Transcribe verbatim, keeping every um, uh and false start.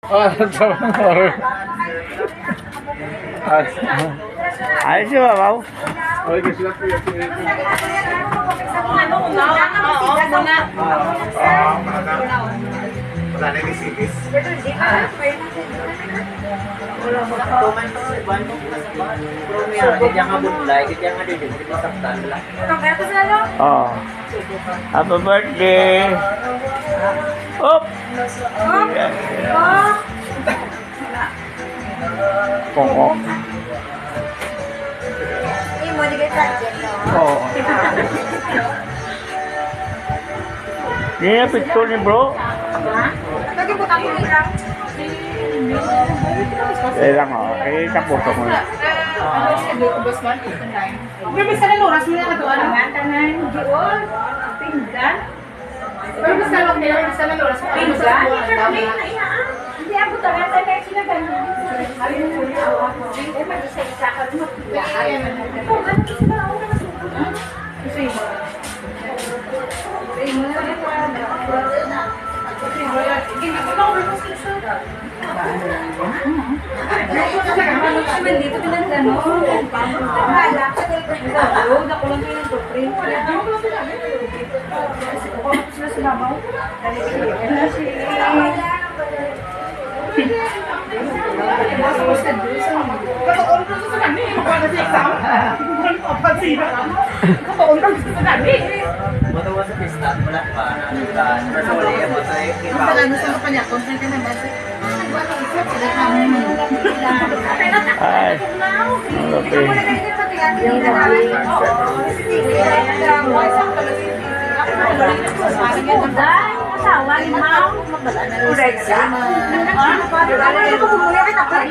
Ah, sorry. Ah, ayos siya, babaw. Wala na ni Silis. Bro, may ano, diyan nga budlay, diyan nga dili, dili masaktan lang. Oh. Happy birthday. Op. Kong, oh. Imo, di ka excited, no? Oo. Yan yung picture ni bro. Ha? Lagi mo kami lang. Eh lang, oh. Eh, sa puso mo. Ano siya dito, boss, one eight nine? Pero basta na oras mo na ito, ano? Tanan, diol, pinggan. Pero basta lang, pero basta na oras mo. Pinggan? Hindi, ako talaga, tayo sila ganun. Ayun, yun, yun. Eh, mag-isa-isa ka, lumapit ka. Ayun. Ito, ano sila, ano sila? Kasi, Katuon ko sa sangani, wala sa exam. Wala ko pa sila. Katuon ko sa sangani. Matawa sa pista, wala pa. Ano ka? Personally, ako sa iba. Ang tagal na sa kapanyakon, may ka na ba? Ay, okay. Asawa ni Ma'am. Correct.